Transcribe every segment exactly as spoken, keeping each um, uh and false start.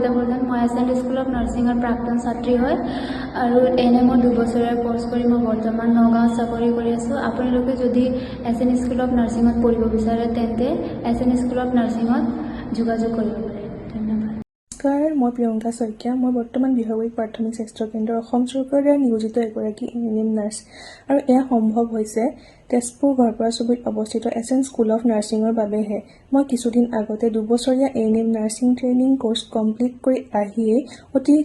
বৰ্তমান মই এছ N school of নাৰ্ছিঙৰ প্ৰাক্তন ছাত্ৰী হয় আৰু এ এন এমৰ দুবছৰীয়া কৰ্চ কৰি মই বৰ্তমান নগাঁৱত চাকৰি কৰি আছোঁ। আপোনালোকে যদি এছ এন স্কুল অফ নাৰ্ছিঙত পঢ়িব বিচাৰে তেন্তে এছ এন স্কুল অফ নাৰ্ছিঙত যোগাযোগ কৰিব পাৰে। ধন্যবাদ। নমস্কাৰ, মই প্ৰিয়ংকা শইকীয়া। মই বৰ্তমান বিহগুৰি প্ৰাথমিক স্বাস্থ্য কেন্দ্ৰৰ অসম চৰকাৰৰ দ্বাৰা নিয়োজিত এগৰাকী এ এন এম নাৰ্ছ আৰু এয়া সম্ভৱ হৈছে তেজপুৰ ঘৰপৰা চুবুৰীত অৱস্থিত এছ এন স্কুল অফ নাৰ্ছিঙৰ বাবেহে। মই কিছুদিন আগতে দুবছৰীয়া A N M nursing training course complete কৰি আহিয়েই অতি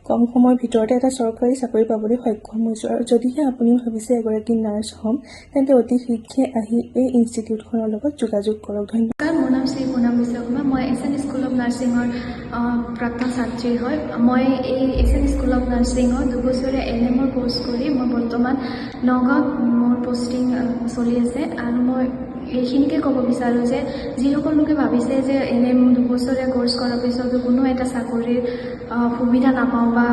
কম সময়ৰ ভিতৰতে এটা চৰকাৰী চাকৰি পাবলৈ সক্ষম হৈছোঁ। আৰু যদিহে আপুনি ভাবিছে এগৰাকী নাৰ্ছ হ'ম, তেন্তে অতি শীঘ্ৰে আহি এই ইনষ্টিটিউটখনৰ লগত যোগাযোগ কৰক। ধন্যবাদ। নমস্কাৰ, মোৰ নাম শ্ৰী পুনম বিশ্বকৰ্মা। মই এছ এন স্কুল অফ নাৰ্ছিঙৰ, আহ, প্ৰাক্তন ছাত্ৰী হয়। মই এই এছ এন স্কুল অফ নাৰ্ছিঙৰ দুবছৰীয়া এ এন এমৰ কৰ্চ কৰি মই বৰ্তমান নগাঁৱত মোৰ পষ্টিং, আহ, চলি আছে। আৰু মই এইখিনিকে ক'ব বিচাৰোঁ যে যিসকল লোকে ভাবিছে যে এ এন এম দুবছৰীয়া কৰ্চ কৰাৰ পিছতো কোনো এটা চাকৰিৰ, আহ, সুবিধা নাপাওঁ বা,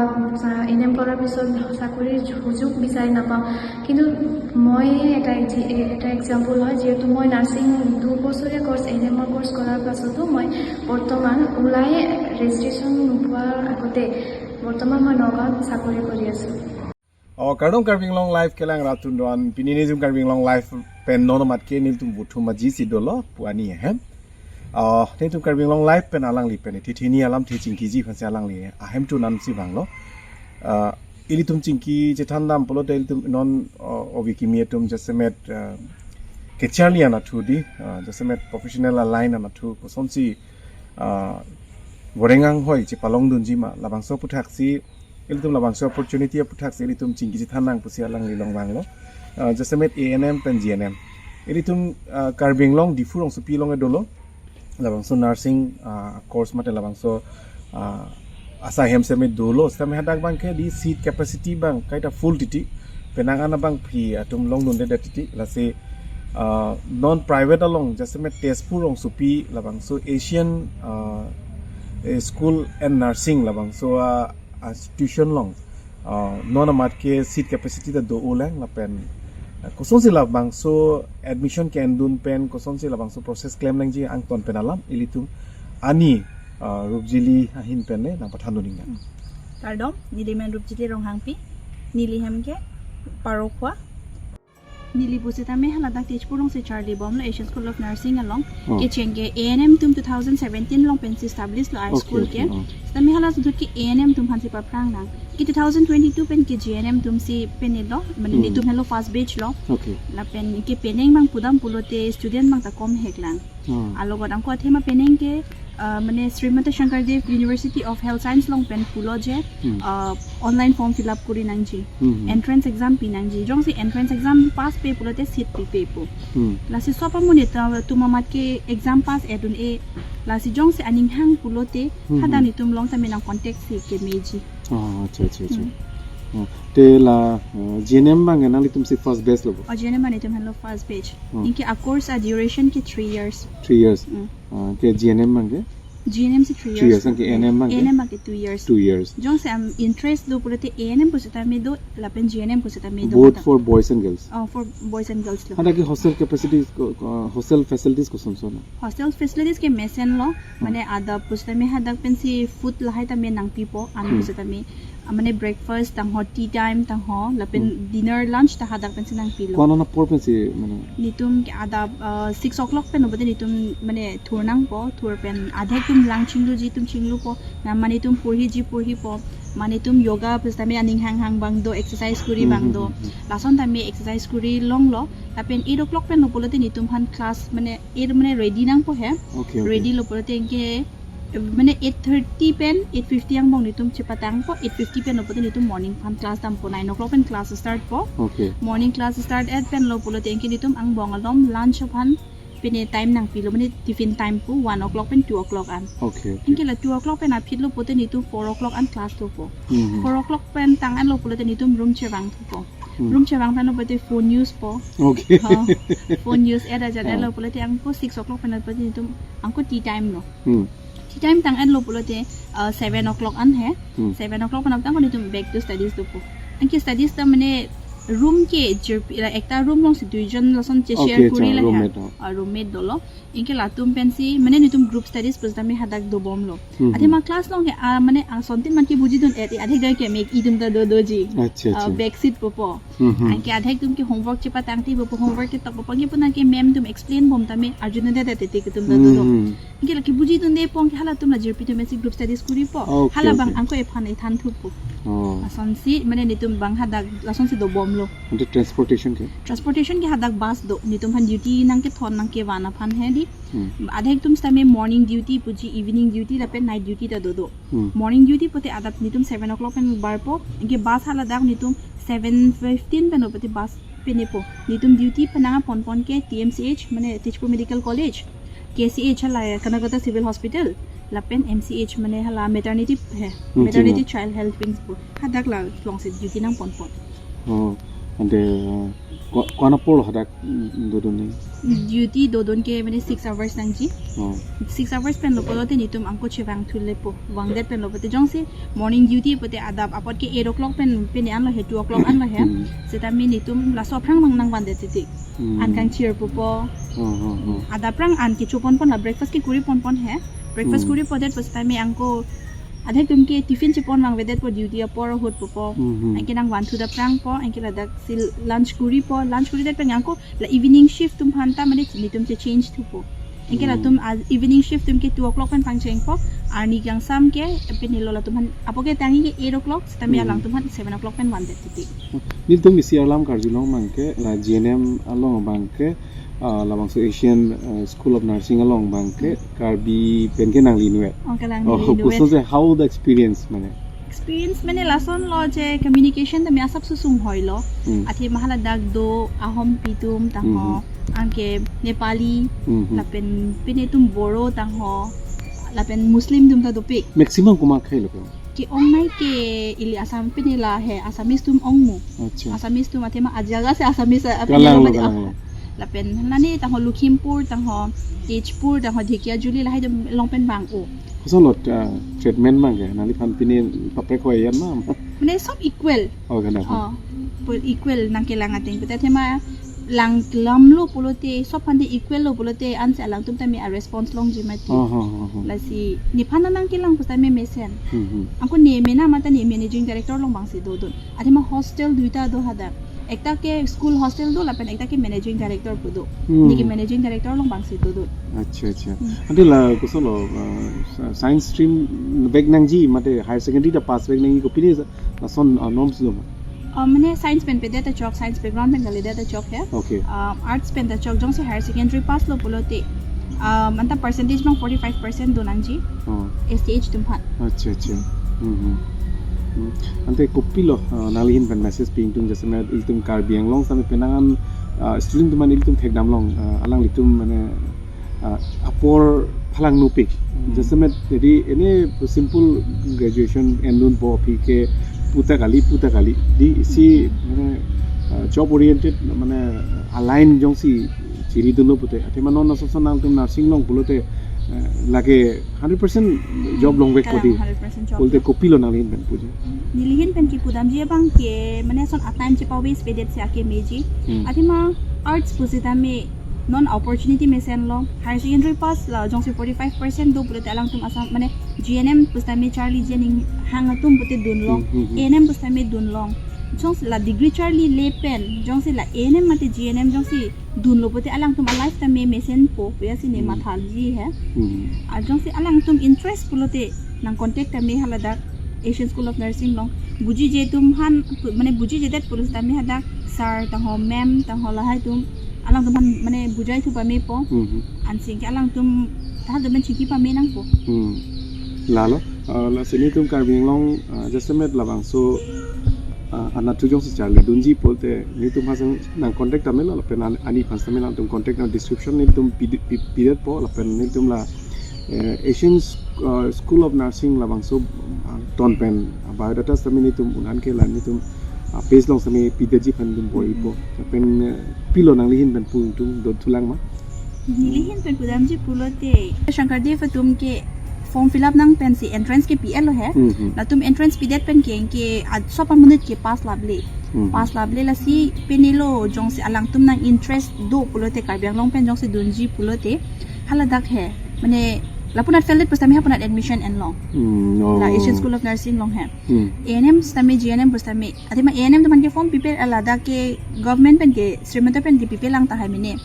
আহ, এ এন এম কৰাৰ পিছত চাকৰিৰ সুযোগ বিচাৰি নাপাওঁ, কিন্তু মই এটা এক্সি-, এ-, এটা এক্সাম্পল হয়, যিহেতু মই নাৰ্ছিং দুবছৰীয়া কৰ্চ, এ এন এমৰ কৰ্চ কৰাৰ পাছতো মই বৰ্তমান ওলাই ৰেজিষ্ট্ৰেশ্যন নোপোৱাৰ আগতে বৰ্তমান মই নগাঁৱত চাকৰি কৰি আছোঁ। Oh, kardom Karbi Anglong Live kelang rat atum do-an, pini nelitum Karbi Anglong Live pen non amat ke nelitum Buthum Maji si dolo pu ani ahem. Oh, nelitum Karbi Anglong Live pen alangli pen ithi thini alam thi chingkiji aphansi alangli ahemtun ansi vanglo. Ah, ilitum chingki chethan dam pulote ilitum non, oh, ovi kimi atum jasemet, ah, kacharli anatthu di, ah, jasemet professional line anatthu kosonsi, ah, voreng anghoi chepalongdunji ma labangso aphuthaksi ilitum labangso opportunity aphuthaksi ilitum chingki chethan nang pusi alangli along vanglo. Ah, jasemet A N M pen G N M. Ilitum, ah, Karbi Anglong Diphu rongsopi along dolo. Labangso nursing, ah, course mate labangso, ah, asai hem seme dolo. Sitame hadak abang ke di seat capacity abang kaita full titi. Penang an abang phi atum longdunde titi. Lasi, ah, non private along jasemet Tezpur rongsopi labangso Asian, ah, eh, School and Nursing labangso, ah, institution along, ah, non amat ke seat capacity ta do-o lang lapen, ah, kosonsi labangso admission ke-endun pen kosonsi labangso process klem nangji angton pen alam ilitum ani, ah, Rupjili ahin pen le nangpathandun ningnang. Kardom, neli men Rupjili Ronghangpi, neli hem ke Parokhwa. Neli pusitame haladak Tezpur alongsi charlibomlo Asian School of Nursing along. Oh. Kecheng ke A N M atum two thousand seventeen along pensi establish lo a Okay, school okay, ke. Oh. Sitame hala sudut ke A N M atum aphansi paphrang nang. Ke two thousand twenty-two pen ke G N M atumsi penilo, mane Hmm. nelitum helo first batch lo. Okay. Lapen ke penang abang pudam pulote student abang ta kom hek lang. Hmm. Alogot angko athema penang ke, ah, mane Srimati Shankardev University of Health Science along pen pulo je, Hmm. ah, online form fill up kori nangji. Hmm. Entrance exam pi nangji. Jongsi entrance exam pass pe pulote seat pipe pu. Hmm. Lasi sob amonit atum amat ke exam pass edun-e. Lasi jongsi aning hang pulote Hmm. hadak nelitum along tame nang contact si kemeji. Ah, acha, acha, acha. Hmm. Ah, te la, ah, G N M abang nanglitumsi first batch lo bo? Oh, G N M abang nelitum helo first batch. Hmm. Anke a course a duration ke three years. Three years. Hmm. Ah, ke G N M abang ke? G N M si three Three years. years, anke A N M abang ke? A N M abang ke two years. Two years. Jongsi am interest do pulote A N M pusitame do, lapen G N M pusitame do. Both mata. For boys and girls? Oh, for boys and girls lo. Hadak ke hostel capacities ko, ko, hostel facilities kosonson? Hostel facilities ke mesen lo, Hmm. mane adap pusitame hadak pensi food lahai tame nangpipo, an Hmm. pusitame, ah, mane breakfast tangho, tea time tangho, lapen Hmm. dinner, lunch ta hadak pensi nangpilo. Ko-an apor pensi mane? Nelitum ke adap, ah, six o'clock pen pulote nelitum mane thur nangpo, thur pen adhek atum lang chingluji atum chinglupo, na mane nelitum porhiji porhipo, mane nelitum yoga pusitame aning hang hang abang do, exercise kori Hmm, abang hmm, do. hmm, hmm. Lason tame exercise kori longlo, lapen eight o'clock pen lo pulote nelitum aphan class mane eight mane ready nangpo he. Okay, okay. Ready lo pulote anke, eh, mane eight thirty pen eight fifty angbong nelitum chepatangpo, eight fifty pen lo pulote nelitum morning aphan class dampo, nine o'clock pen class start po. Okay. Morning class start et pen lo pulote anke nelitum angbong alom lunch aphan pine time nangpilo, mane tiffin time pu one o'clock pen two o'clock an. Okay, okay. Anke la two o'clock pen aphi lo pulote nelitum four o'clock an class dopo. Hmm. Four o'clock pen tang-et lo pulote nelitum room chevang thupo. Hmm. Room chevang tanglo pulote phone use po. Okay. Ha, phone use et ajat Ah. et lo pulote anke six o'clock pen lo pulote nelitum anke tea time lo. Hmm. Tea time tang-et lo pulote, uh, seven o'clock an he. Hmm. Seven o'clock pen tang nelitum back to studies dopo. Anke studies ta mane Room ke jirpi la ekta room alongsi duijon lason che Okay, share kori acha, la ha. Roommate, oh. Ah, roommate dolo. Anke latum pensi, mane netum group studies pusitame hadak dobomlo. Hmm, Athema hmm. class along ke, ah, mane asontin man kebujidun-et, adhek dai ke mek itum ta dodoji. Acha, Ah, acha. back seat popo. Hmm, hmm. Anke adhek atum ke homework chepatangti popo, homework ketok popo, anke puna ke ma'am atum explain bom tame arjunedet tete atum ta dodo. Hmm, hmm. Anke la kebujidunde po, anke halatum la jirpi atum pensi group studies kuripo. Okay, Hala bang okay. angko ephan ethan thupo. Oh. Lasonsi, mane netum bang hadak, lasonsi dobomlo. Ante transportation ke? Transportation ke hadak bus do. Netum aphan duty nangkethon nangkevan aphan he di. Hmm. Adhek atum sitame morning duty puji, evening duty lapen night duty ta dodo. Hmm. Morning duty pote adap netum seven o'clock pen barpo. Anke bus haladak netum seven fifteen pen pote bus penepo. Netum duty penang ponpon ke T M C H, mane Teachpur Medical College, K C H hala Kanakapura Civil Hospital, lapen M C H mane hala maternity he, Hmm, maternity hmm. child health wings po. Hadak la alongsi duty nangponpon. Oh, ante, uh, ko-, ko-an apor lo hadak, mm, dodun ni? Duty dodun ke mane six hours nangji. Oh. Six hours pen lo pulote netum angko chevang thulepo. Vangdet pen lo pote jongsi morning duty pote adap apot ke eight o'clock pen pene anlo he, two o'clock anlo he. Hmm. Sitame netum laso aphrang bang nangvandet titi. Hmm. An kangchir popo. Oh, oh, oh. Adap aphrang an kechoponpon la breakfast ke kuriponpon he. Breakfast Hmm. kuripodet pusitame angko adhek atum ke tiffin chepon vangvedet po duty apor ahut popo. Hmm, hmm. Anke nangvanthu daphrang po, anke ladak si lunch kuripo, lunch kuridet pen angko la evening shift atum aphan ta mane netum che change thupo. Anke Hmm. latum a evening shift atum ke two o'clock pen pangchengpo, arni kangsam ke penilo latum aphan, apo ke tangi ke eight o'clock, sitame Hmm. alangtum aphan seven o'clock pen vandet titi. Nelitum isi alam karjulong abang ke, la G N M along abang ke, ah, labangso Asian, uh, School of Nursing along abang ke, Hmm. Karbi pen ke nangli inutvet. Oh, kalang Oh, neli inutvet. Kosonsi how the experience mane? Experience mane lasonlo je communication tame asap susung hoilo. Hmm. Athema haladak do Ahompi atum tangho, Hmm. anke Nepali, Hmm. lapen pine atum Boro tangho, lapen Muslim atum ta dopik. Maximum komat khei lo ke? Ke-ongnei ke ili Assam pine la he, Assamese atum ongmu. Acha. Assamese atum athema ajaga si Assamese, ah, pine Kalang lo, lo, kalang lo. Lapen nani tangho Lakhimpur tangho, Tezpur tangho, Dhekijuli lahai atum along pen bang o. Kosonlo, ah, treatment abang ke? Nangliphan pine paprek hoi yan ma? Mane sob equal. Oh, kalang. Oh, pu-, equal nangkelang ateng. Pute athema lang lam lo pulote, sob aphan de equal lo pulote, ansi alangtum tame a response longji mati. Oh, oh, oh, oh. Lasi, nephan nangkelang pusitame mesen. Hmm, hmm. Angko ne mena mata ne managing director along abangsi dodun. Athema hostel duita do hadak. Ekta ke school hostel do lapen ekta ke managing director pu do. Hmm. Ne ke managing director along abangsi dodun. Acha, acha. Hmm. Ante la kosonlo, uh, science stream vek nangji mate higher secondary ta pass vek nangji kopine lason, uh, norms do ma? Uh, mane science pen pedet ta chok, science background pen kalidet ta chok he. Okay. Uh, arts pen ta chok, jongsi higher secondary pass lo pulote, uh, anta percentage abang forty-five percent do nangji. Oh. S T H atum aphan. Acha, acha. Hmm, hmm. Hmm. Ante kopilo, uh, nangli ahin pen message pi ingtung, jasemet ilitum Karbi Anglong sitame penang an, uh, student atum aphan ilitum thekdamlong, uh, alanglitum mane, ah, apor phalang nupik. Hmm. Jasemet, jadi ini simple graduation endunpo aphi ke puta kali, puta kali. Di isi, Hmm. mane, ah, job oriented, mane, align jongsi chiridunlo pute. Athema non ason ason nangtum nursing along pulote, eh, lake hundred percent job longvekpo di. Kalang hundred percent job Pulote lo. Kopilo nangli ahin pen puji? Neli ahin pen kipudamji abang ke, mane ason a time chepa waste pedet si akemeji. Hmm. Athema arts pusitame non opportunity mesenlo, higher secondary pass la jongsi forty-five percent do pulote alangtum Assam, mane G N M pusitame charli je aning hang atum pute dunlong, Hmm, hmm, hmm. A N M pusitame dunlong. Jongsi la degree charlile pen, jongsi la A N M mate G N M jongsi dunlo pute alangtum a life tame mesenpo, puya si ne Hmm. mathaji he. Hmm. Ah, jongsi alangtum interest pulote nang contact tame haladak Asian School of Nursing along. Bujije atum aphan, mane bujijedet pusitame hadak sir tangho, ma'am tangho lahai atum, alangtum aphan mane bujai thu pamepo. Mhm. Ansi ke alangtum tahal domen chingki pame nangpo. Hmm. Lalo, uh, lasi nelitum Karbi Anglong, uh, jasemet labangso, uh, anatthu jongsi charlidunji pulote nelitum aphan nang contact tame lo, lapen an-, ani aphan tame nangtum contact nang description nelitum pidi-, pi-, pidetpo, lapen nelitum la eh, Asian, uh, School of Nursing labangso, uh, ton pen, uh, biodata sitame nelitum un-an ke la nelitum, uh, page along sitame pidetji aphan nelitum bor-ipo. Mhm. Lapen, eh, pilo nangli ahin pen pu ingtung dothulang ma? Neli ahin pen pudamji pulote, Shankar Dev atum ke form fill up nang pensi entrance ke pi-etlo he. Mhm. Latum entrance pidet pen ke, ke ad-, sob amonit ke pass laple. Hmm. Pass laple lasi pini lo jongsi alangtum nang interest do pulote Karbi Anglong pen jongsi dunji pulote haladak he. Mane lapunat fail pusitame hapunat admission enlong. Hmm, oh. La Asian School of Nursing along he. Hmm. A N M sitame G N M pusitame. Athema A N M atum aphan ke form pipe, ladak ke government pen ke Sri Mata pen ke pipe lang tahai mene.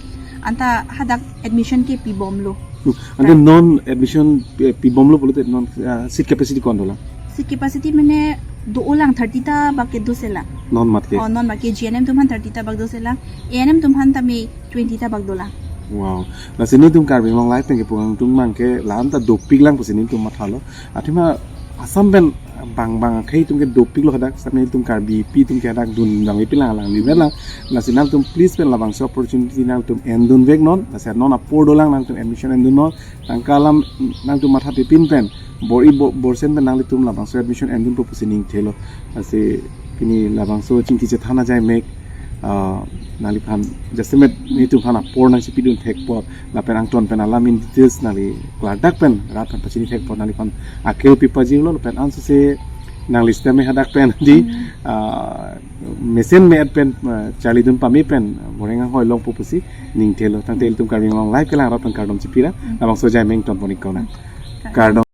Anta hadak admission ke pibomlo. Hmm. Ante non admission, eh, pibomlo pulote non, ah, seat capacity ko-an dolang? Seat capacity mane do-olang, thirty ta bak ke dosela. Non mat ke? Oh, non mat ke G N M atum aphan thirty ta bak dosela. A N M atum aphan tame twenty ta bak dolang. Wow. Lasi nelitum Karbi Anglong Live pen kepu alangtum abang ke la-an ta dopik lang pusi nelitum mathalo. Athema Assam pen bang bang akhei atum ke dopiklo hadak, sitame nelitum Karbipi atum ke hadak dun bang ipi lang lang liver lang. Lasi nangtum please pen labangso opportunity nangtum endun vek non. Lasi non apor dolang, nangtum admission endun non. Tangka alam nangtum matha tipin pen bor-i bo-, borsen pen nanglitum labangso admission endunpo pusi ning thelo. Lasi pini labangso chingki chethan ajai mek, ah, nangliphan jasemet nelitum aphan apor nangchipidun thek apot, lapen angton pen alam in details nangli klardak pen rat aphan pachini thek apot nangliphan akhei pipaji lo, lapen ansose nangli sitame hadak pen di, Hmm. ah, mesen me-et pen, ah, charlidun pame pen, ah, boreng anghoi longpo pusi ning thelo. Tangte ilitum Karbi Anglong Live kelang rat pen kardom chipira, Hmm. labangso ajai mek ton pon-ik kauna. Kardom. Kardom.